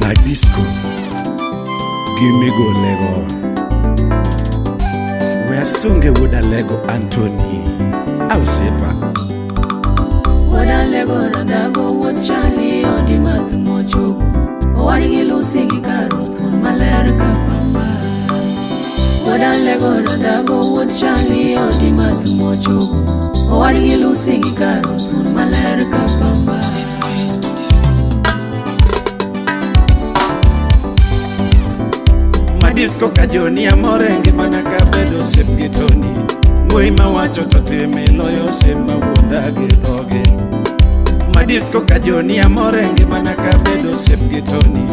Madisco gi migolego. We asunge wuod Alego Anthony ausiepa. Wuod Alego Radago wuod Charlie odi math mochopo. Owadgi Lucy gi Karo thuon maler ka pamba. Wuod Alego Radago wuod Charlie odi math mochopo. Owadgi Lucy gi Karo thuon maler ka pamba. Madisco ka Joni amore ngimana kabedo osiep gi Tony. Wuoyi mawacho to time loyo osiep mawuonda gi dhoge. Madisco ka Joni amore ngimana kabedo osiep gi Tony.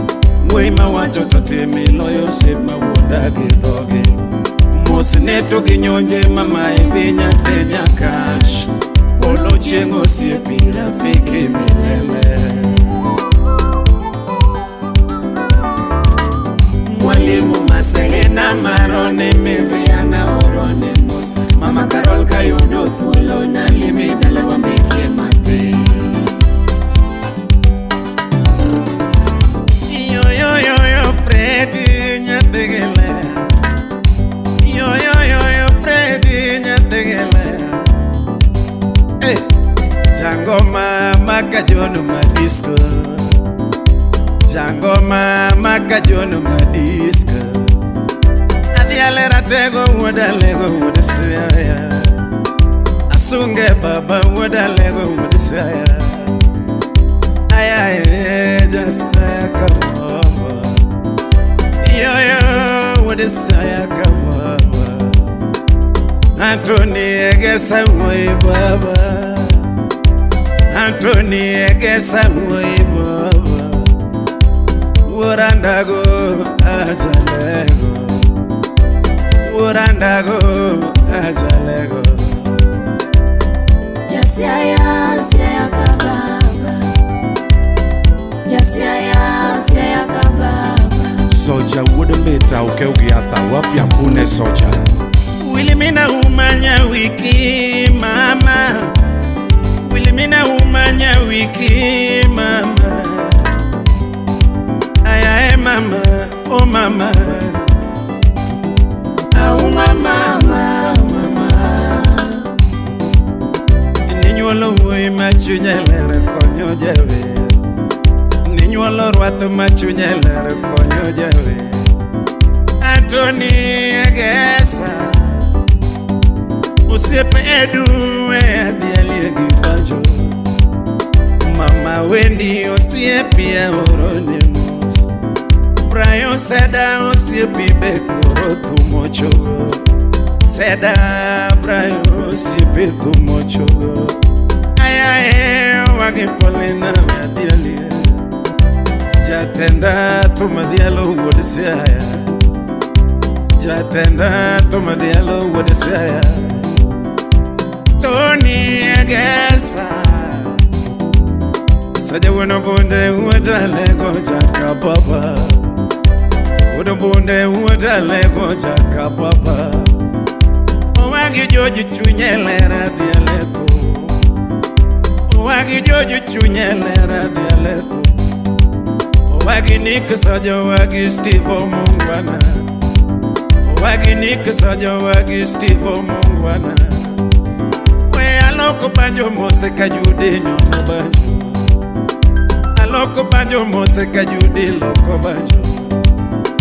Wuoyi mawacho to time loyo osiep mawuonda gi dhoge. Mos neto gi nyonje mama ivi nyathi nyakash. Polo chieng' osiepi rafiki milele. Mwalimu Maselena Marone Miriana Orone Mos. Mama Carol kayudo thuolo nalimi dalawa mekie matin. Yo yo yo yo Freddy nyathi gi ler. Yo yo yo yo Freddy nyathi gi ler. Eh, Jangoma maka Jono Madisco. Jangoma maka Jono Madisco. Adhi alera tego wuod Alego wuod Siaya. Asunge baba wuod Alego wuod Siaya. Ayaye Jasaya kababa. Yo yo wuod Siaya kababa. Anthony Egesa wuoyi baba. Anthony Egesa wuoyi baba. Wuorandago ajalego. Wuorandago ajalego. Jasiaya siaya ka baba. Jasiaya siaya ka baba. Soja wuod Mbita okew gi Atha wapi afune soja. Wilimina umanya wiki mama. Wilimina umanya wiki mama. Ayae mama, oh mama. Auma mama mama. Ninyuolo wuoyi ma chunye ler konyo jawer. Ninyuolo rwath ma chunye ler konyo jawer. Anthony Egesa osiepe Edu we adhi alie gi banjo. Mama Wendy osiepi aorone mos. Brian Seda osiepi be koro thumo chogo. Seda Brian osiepi thumo chogo. Ayae wagi Paulina we adhi alie. Jatenda thum adhialo wuod Siaya. Jatenda thum adhialo wuod Siaya. Tony Egesa Saja wuon Obunde wuod Alego jaka baba. Wuod Obunde wuod Alego jaka baba. Owagi Jojo chunye ler adhi Alego. Owagi Jojo chunye ler adhi Alego. Owagi Nick Saja owagi Steve Mungwana. Owagi Nick Saja owagi Steve Mungwana. We aloko banjo mose ka Jude nyono banjo. Aloko banjo mose ka Jude loko banjo.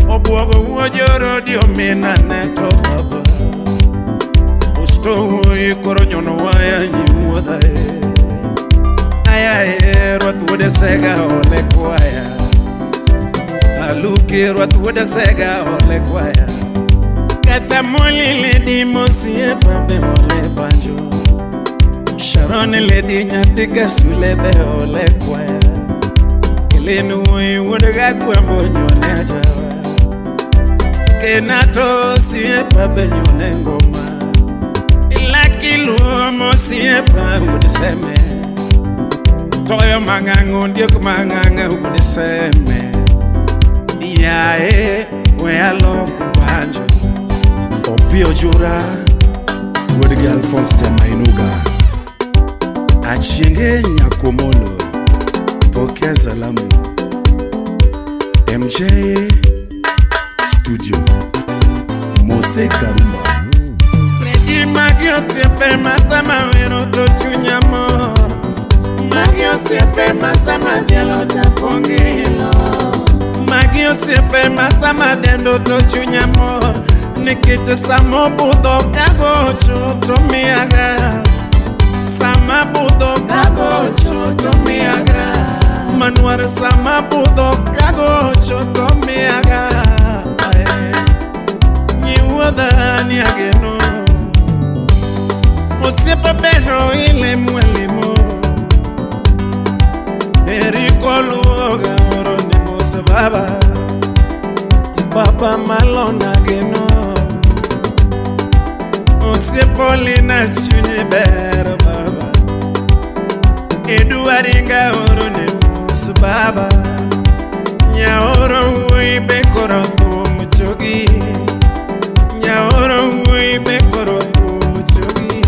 Obwogo wuo joro omina neto baba. Usto wuoyi koro nyono waya nyi wuodha e. Ayae rwath wuod Sega ole kwaya. Aluki rwath wuod Sega ole kwaya. Kata Molly lady mosiepa be ole banjo. Sharon lady nyathi Kasule be ole kwaya. Elen wuoyi wuod Gagwambo nyone ajawa. Kenato osiepa be nyone ngoma. Ilaki luo mosiepa wuod Seme. Toyo mang'ang'o ondiek mang'ang'a wuod Seme. Yae we aloko banjo. Opio Jura wuod gi Alphonse Jamainuga. Achienge Nyakomolo pokea salamu. MJ Studio Mose Karumba. Fredi magi osiepe ma sama wero to chunya mor. Magi osiepe ma sama dhialo tapong' ilo. Magi osiepe ma sama dendo to chunya mor. Nikech sama obudho kagocho to miyaga. Sama budho kagocho to miyaga. Manuar sama budho kagocho to miyaga. Nyiwuodha ni ageno. Osiepe beno ile mwelimo. Eriko luoga oro ni mos baba. Baba malona geno. Osiepolina chunyi ber baba. Eduaringa oro ni mos baba. Nyaoro wuoyi be koro thum chogi. Nyaoro wuoyi be koro thum chogi.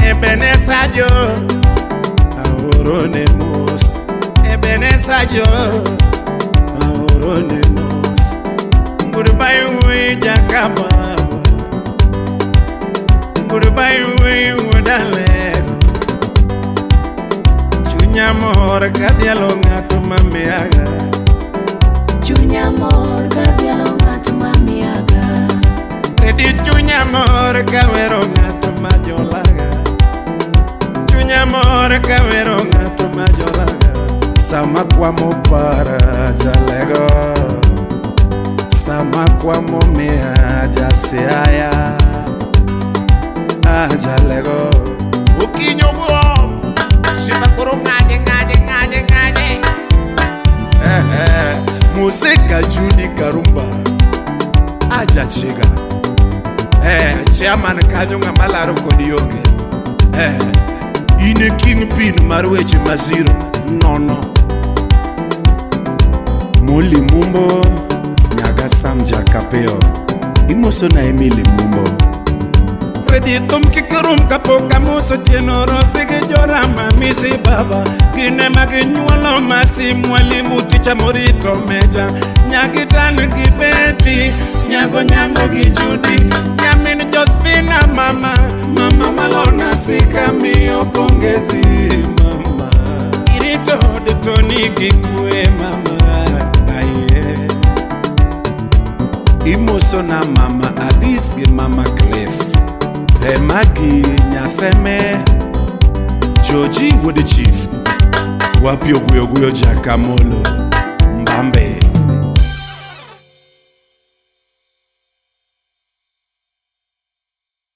Ebeneza jo aoro ne mos. Ebeneza jo aoro ne mos. Goodbye wuoyi jakababa. Goodbye wuoyi wuodalego. Chunya mor kadhialo ng'ato mamiyaga. Chunya mor kadhialo ng'ato mamiyaga. Fredi chunya mor kawero ng'ato majolaga. Chunya mor kawero ng'ato majolaga. Sama kwamo para jalego. Sama kwamo miya jasiaya. Ajalego. Okinyo guom Sima koro ng'ade ng'ade ng'ade ng'ade. Musika Judy Karumba Ajachiga. Chairman kanyo ng'ama laro kodi onge. In e kingpin mar weche ma zero nono. Moli Mumbo Nyaga Sam Jakapeo. Imoso na Emily Mumbo. Fredi thum kik rum kapok amoso Tieno Rosi gi Jorama misi baba. Gin ema ginyuolo Masi mwalimu ticha morito meja. Nyagi Dan gi Betty, Nyago Nyango gi Judy. Nyamin Josephina mama, mama Malona sika miyo pongezi mama. Irito od Tony gi kwe mama. Aye. Imoso na mama Adis gi mama Cliff. Emagi Nyaseme Joji wuod chief. Wapio guyo guyo Jakamolo Mbambe.